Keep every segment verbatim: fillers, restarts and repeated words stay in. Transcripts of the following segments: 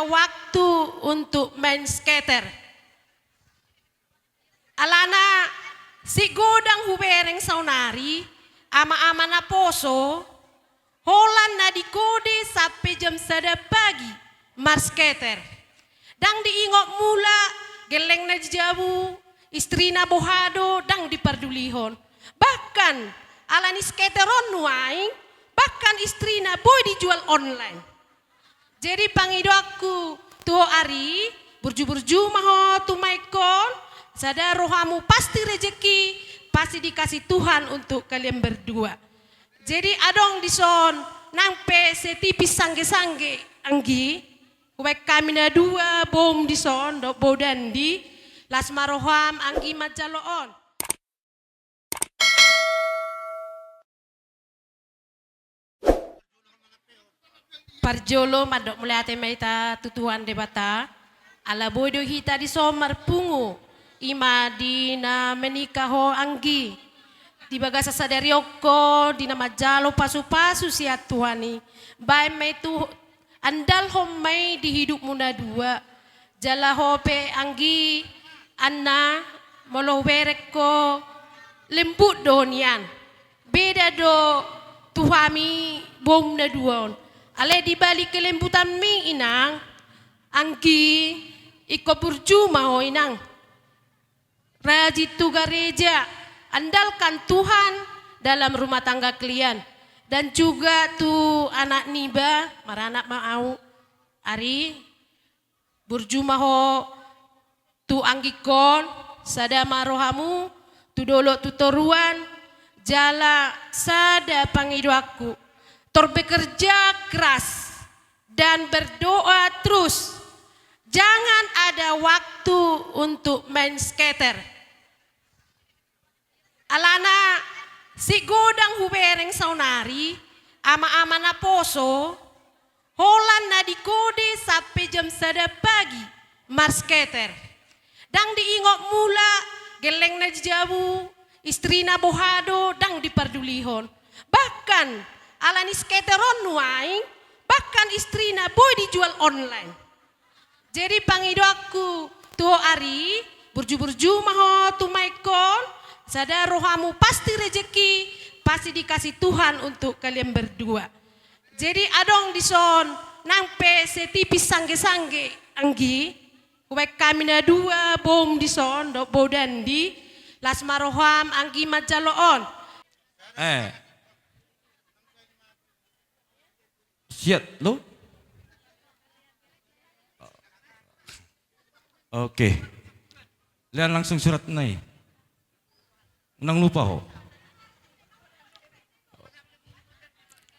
waktu untuk main skater. Alana sigodang hubereng saonari, ama-ama naposo, holan na di kode sampe jam sada pagi marskater. Ndang diingot mula gellengna di jabu, istrina boha do, ndang dipardulihon. Bahkan ala ni skater on nuaeng, bahkan istrina boi dijual online. Jadi pangidoanku tu ho Ari, burju-burju ma ho tu maengkon, sada rohamu pasti rejeki, pasti dikasih Tuhan untuk kalian berdua. Jadi adong dison nang pe setipis sangge-sangge, anggi, hubaen hami na dua boum dison dohot bou Dandi, las ma roham anggi manjalo on. Parjolo mandok mauliate ma hita tu Tuhan Debata, ala boi do hita dison marpungu, i ma di na menikah ho anggi, di bagasan sadari on ho di na manjalo pasu-pasu sian Tuhan i, baen ma i tu, andalhon ma i di hidupmu na dua, jala ho pe anggi Anna, molo hubereng ho lembut do ho nian. Beda do tu hami boum na dua on. Alai di balik kelembutanmi inang, anggi, ingkon burju ma ho inang. Rajin tu gareja, andalkan Tuhan dalam rumah tangga kalian. Dan juga tu anak niba, maranak ma au, Ari, burju ma ho tu anggingkon, sada ma rohamu, tu dolok tu toruan, jala sada pangidoanku. Tor bekerja keras dan berdoa terus. Jangan ada waktu untuk main skater. Alana sigodang hubereng saonari, ama-ama naposo, holan na di kode sampe jam sada pagi marskater. Ndang diingot mula gellengna di jabu, istrina boha do, ndang dipardulihon. Bahkan ala ni skater on nuaeng, bahkan istrina boi dijual online. Jadi pangidoanku tu ho Ari, burju-burju ma ho tu maengkon, sada rohamu pasti rejeki, pasti dikasih Tuhan untuk kalian berdua. Jadi adong dison nang pe setipis sangge-sangge, anggi, hubaen hami na dua boum dison dohot bou Dandi, las ma roham anggi manjalo on. Eh. Siat lo? Oke. Lean langsung suratna i. Unang lupa ho.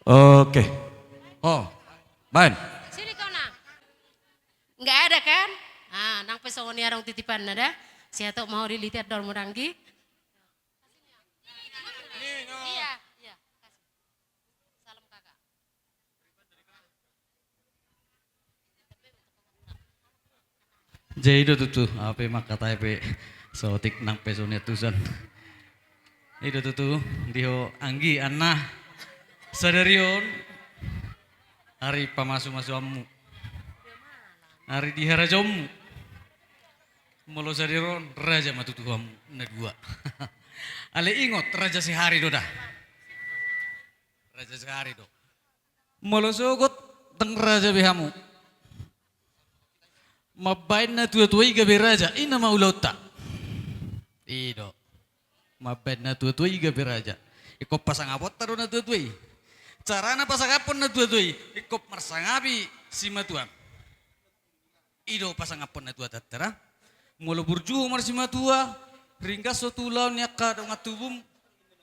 Oke. Ho. Baen. Sini kau, Nang. Nggak ada kan? Ah, nang pe songon i adong titipanna da. Siatok ma ho di litian dor mudanggi. Iya, iya. Salam kakak. Jadi i do tutu, au pe mangkatai pe saotik nang pe songon i antusan. I do tutu, di ho anggi Anna, sadari on, ari pamasu-masuanmu, ari di harajaonmu. Molo sadari on, raja ma tutu hamu na dua. Alai ingot, raja sehari do da. Raja sehari do. Molo sogot, ndang raja be hamu. Mambaen na tua-tua i gabe raja, i nama ulaonta. I do. Mambaen na tua-tua i gabe raja. Ingkon pasangaponta do na tua-tua i. Carana pasangaphon na tua-tua i, ingkon marsangapi simatua. I do pasangaphon na tua tantara. Molo burju ho marsimatua, ringgas ho tu ulaon ni angka dongan tubum,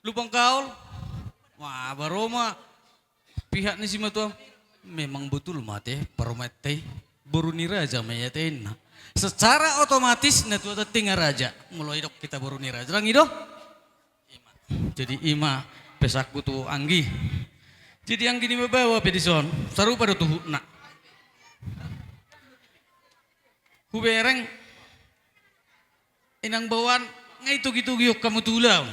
Lumban Gaol. Wah, baroma pihak ni simatua. Memang betul ma ate, parumaenta i boru ni raja ma i ate inna. Secara otomatis na tua tantara raja. Molo didok hita boru ni raja, ndang i do? Ima. Jadi ima pesanku tu anggi. Jadi anggi ni baoa pe dison, sarupa do tuhutna. Hubereng inang baoan nga i togi-togi on hamu tu ulaon.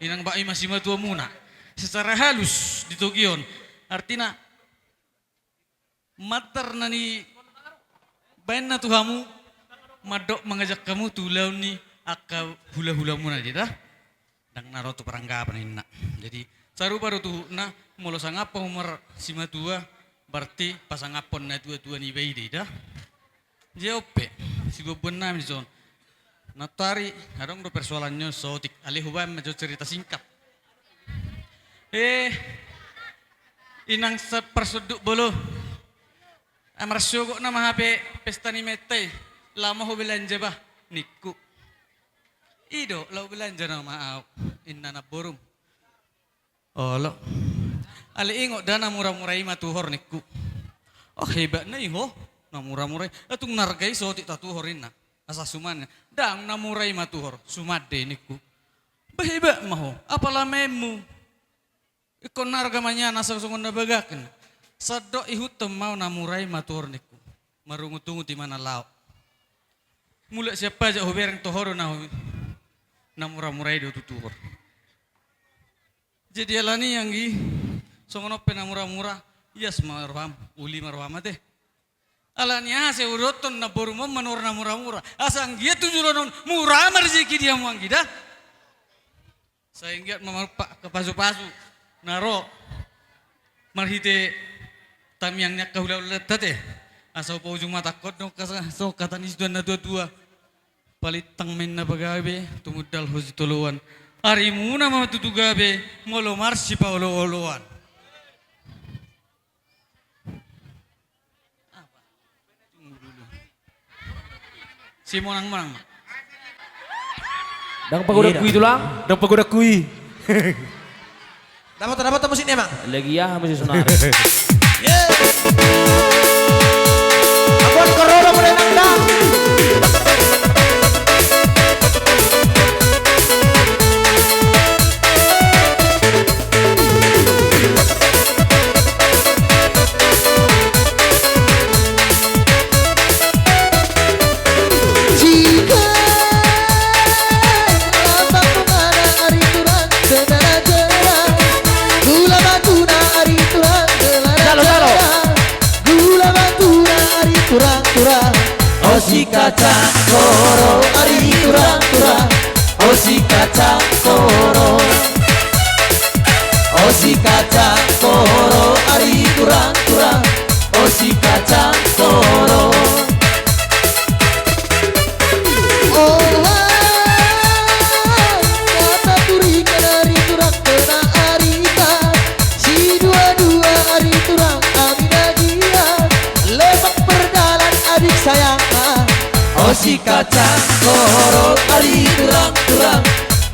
Inang ba ima simatuamuna. Secara halus ditogi on. Artina, mantar na ni, Baen na tu hamu, mandok mangajak hamu tu ulaon ni angka hulahulamuna i da. Ndang na ro tu paranggapan inna. Jadi, sarupa do tu hutna, molo sangap hamu marsimatua, berarti pasangaphon natuatua niba i da. Jawab pe, sibuanbuan nami dison. Nantoari, adong do persoalan ni on saotik, alai hubaen ma jo cerita singkat. Eh, inang sa parsonduk bolo. Ah, marsogot nama hape pesta ni menta i, laho ma ho belanja bah, ningku. I do, laho belanja nama au, inna namborum. Olo. Alai ingot da na muramura i matuhor ningku. Oh, hebatna i ho, na muramura i. Ah, tung na arga i saotik tatuhor inna. Asa suman. Ndang, na mura i matuhor, sumande ningku. Bah, hebat ma ho, apa lamaenmu? Ingkon na arga ma nian asa songon na bagak inna. Sandok ihuthon ma au na mura i matuhor ningku. Marungutungut i ma na laho. Mulak sian pajak hubereng toho do na ho. Na muramura i do tutuhor. Jadi alani anggi, songon on pe na muramura, ias ma roham, uli ma roham ate. Alani aha sai hudokhon namborum on manuhor na muramura? Asa anggiat tu joloan on mura ma rejeki di hamu anggi da. Sai anggiat ma marumpak angka pasupasu na ro marhite tangiang ni angka hulahulanta ate. Asa hupaujung ma tangkon do angka sa-, songon hata ni situan natuatua. Palintang ma inna pagabe, tumundalhon sitoloan. Arimuna ma tutu gabe, molo marsipaolooloan. Simonangmonang ma. Ndang pagodangku i tulang. Ndang pagodangku i. Dapat, dapat musik ni emang. Lagi aha musik sonari. Ye. Ampun, korona mulai nang dah. Jika lambang muna ari turang, tena na jera. Gula batuna ari turang, tena na jera. Gula batuna ari turang, turang. O si kacang koro ari turang, turang. O si kacang koro. O si kacang koro ari turang, turang. O si kacang koro. Ola, hata turikan ari turang tena arita. Si dua-dua ari turang ami na dia. Lepak perdalan adik sayang ah. O si kacang koro ari turang, turang.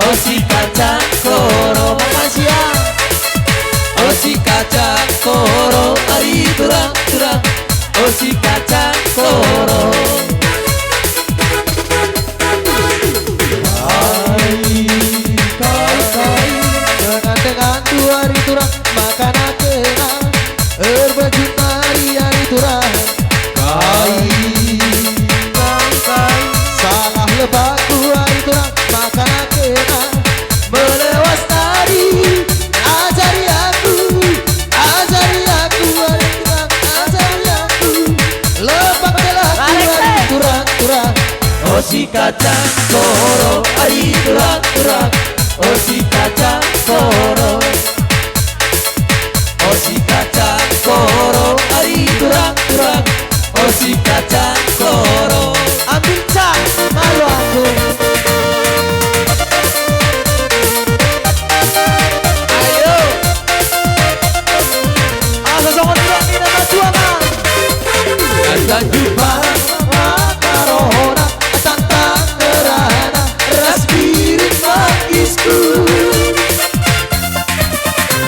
O si kacang koro makasiang. O si kacang koro ari turang, turang. O si kacang koro. Hai, kai, kai. Dengan-dengan dua ari turang, makan akena. Erbaju tari ari turang. Kai, kai, kai. Salah lepakku ari turang, makan akena. Melewas tari, ajari aku, ajari aku, ari turang, ajari aku. Lepak belakku ari turang, turang. O si kacang koro, ari turang, turang. O si kacang koro. O si kacang koro, ari turang, turang. O si kacang koro. Ambil cak, malu aku. Ayo. Asa songon i do ninna na tuama. Tanjung Parang ma rohona, tangtang ngerana, ras birit mangisku.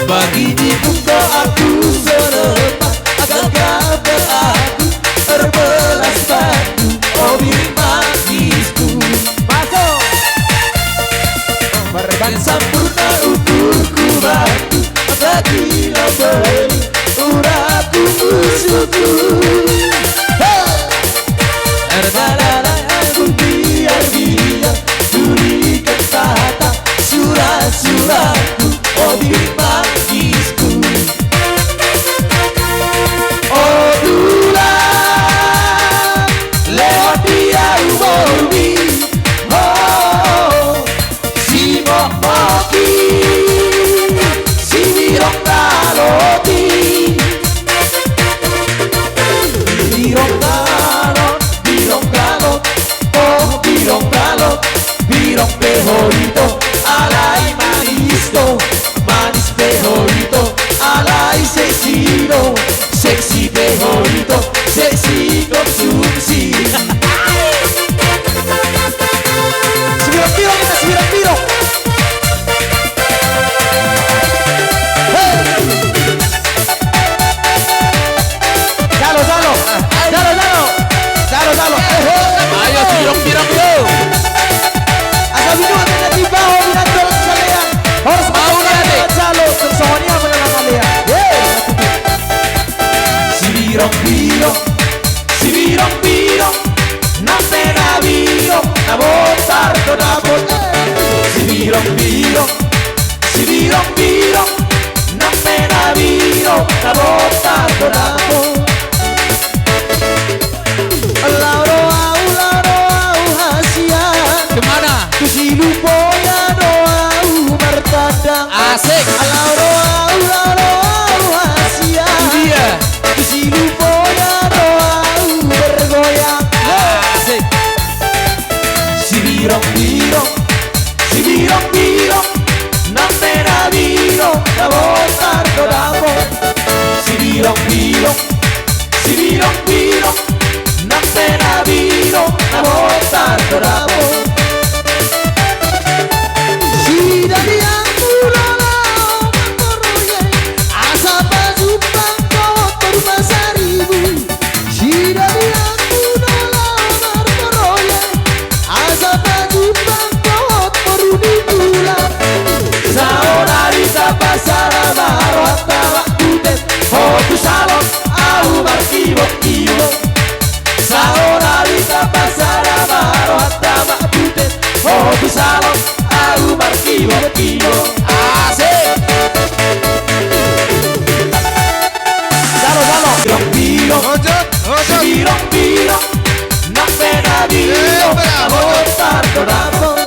Bagi ni buka aku serepat, agak gabe aku erbelas batu, o birit mangisku. Masuk. Merban sampurna ukurku batu, bagi lambei uraku musuhku. Hei! Erdalana aku biar-biar, tulikan kata surat-suratku, o birit mangisku. O tulang, Sibirong-birong, nang pe na birong, na bontar do dapot. Sibirong-birong, sibirong-birong, nang pe na birong, na bontar do dapot. Laho do ahu, laho do ahu hasian. Kemana? Tu si Lupoya do ahu martanda. Asik. Laho do ahu, laho do ahu hasian. Dia. Tu si Lupoya do ahu bergoyang. Asik. Sibirong-birong, sibirong-birong, nang pe na birong, na bontar do dapot. Sibirong-birong, sibirong-birong, nang pe na birong, na bontar do dapot. Sidaliangku do laho marproyek, asa pajumpang dohot boru Pasaribu. Sidaliangku do laho marproyek, asa pajumpang dohot boru ni Tulang. Saonari tapasada ma rohanta Mak Butet, ho tu salon ahu markibot-kibot. Saonari tapasada ma rohanta Mak Butet, ho tu salon ahu markibot-kibot. Asik. Jalo, jalo. Sibirong-birong, sibirong-birong, nang pe na birong, na bontar do dapot.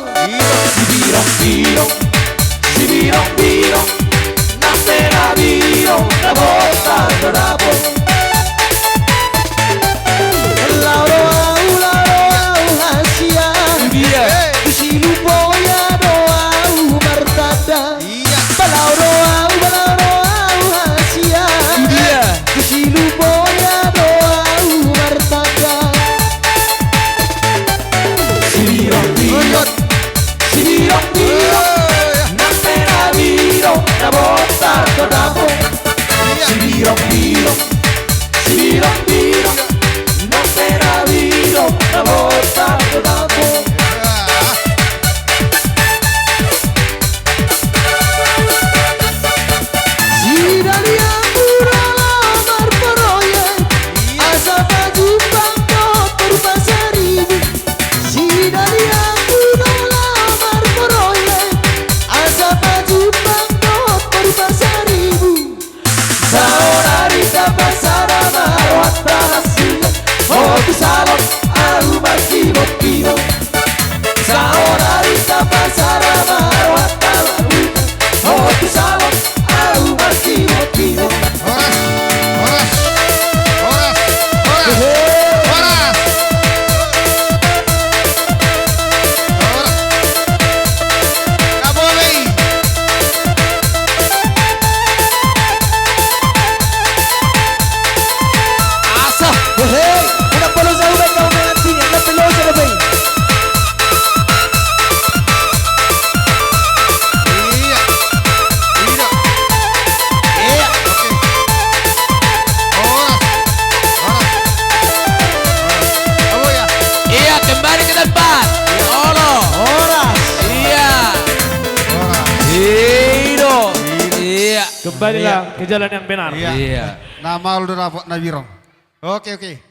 Sibirong-birong, sibirong-birong, nang pe na birong, na bontar do dapot. Laho do ahu, laho do ahu hasian. Dia. Tu si Lupoya do ahu martanda. Iya. Balaho do ahu, balaho do ahu hasian. Dia. Tu si Lupoya do ahu martanda. Sibirong-birong, sibirong-birong, nang pe na birong, na bontar do dapot. Iya. Sibirong-birong, sibirong-birong, nang pe na birong, na bontar do dapot. Sidaliangku do laho marproyek, asa pajumpang dohot boru Pasaribu. Sidaliangku do laho marproyek, asa pajumpang dohot boru Pasaribu. Saonari tapasada ma rohanta Hasibuan, ho tu salon ahu markibot-kibot. Saonari tapasada ma rohanta Mak Butet, ho tu salon ahu markibot-kibot. Horas, horas, horas, horas. Horas. Horas. Nggak boleh. Asa. Hehe. Unang polo sa udah kau mengantinya, tapi lo sa lebih. Iya. Iya. Iya. Oke. Horas. Horas. Horas. Apa ya? Iya, kembali ke tempat. Iya. Olo. Horas. Iya. Horas. Ido. Iya. Kembalilah ke jalan yang benar. Iya. Iya. Na maol do dapot na birong. Oke, oke.